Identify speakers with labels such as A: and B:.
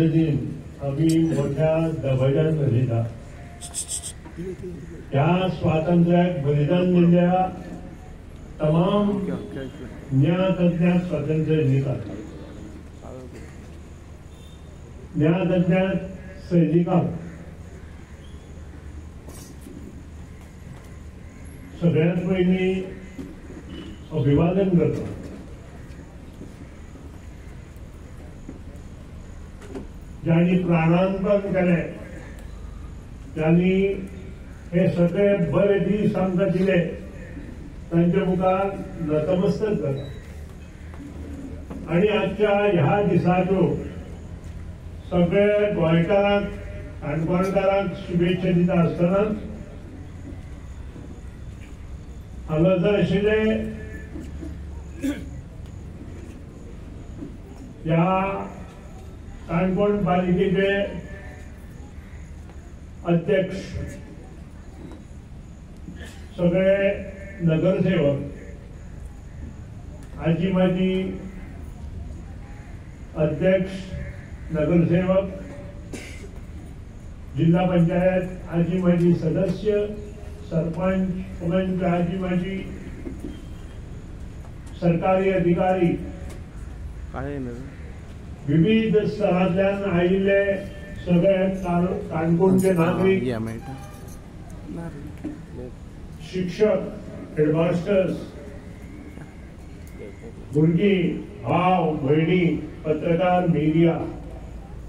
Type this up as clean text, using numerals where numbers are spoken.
A: स्वातंत्र्य दिन आमी मोठ्या दबाज्यान मनयता. ह्या स्वातंत्र्याक बलिदान दिल्ल्या तमाम ज्ञात स्वातंत्र्य सैनिकांक, ज्ञात अज्ञात सैनिकांक सगळ्यात पयलीं अभिवादन करता. ज्यांनी प्राणांपण केलें, ज्यांनी हे सगळे बरे दीस आमकां दिले, तांच्या मुखार नतमस्तक जाता. आनी आजच्या ह्या दिसाच्यो सगळे गोंयकारांक, काणकोणकारांक शुभेच्छा दिता आसतना हांगासर आशिल्ले ह्या काणकोण पालिकेचे अध्यक्ष, सगळे नगरसेवक, आजी माजी अध्यक्ष, नगरसेवक, जिल्हा पंचायत आजी माजी सदस्य, सरपंच, पंच, आजी माजी सरकारी अधिकारी, विविध स्तरांतल्यान आयिल्ले सगळे काणकोणचे नागरीक, शिक्षक, हेडमास्टर्स, भुरगीं, भाव भयणी, पत्रकार, मिडिया,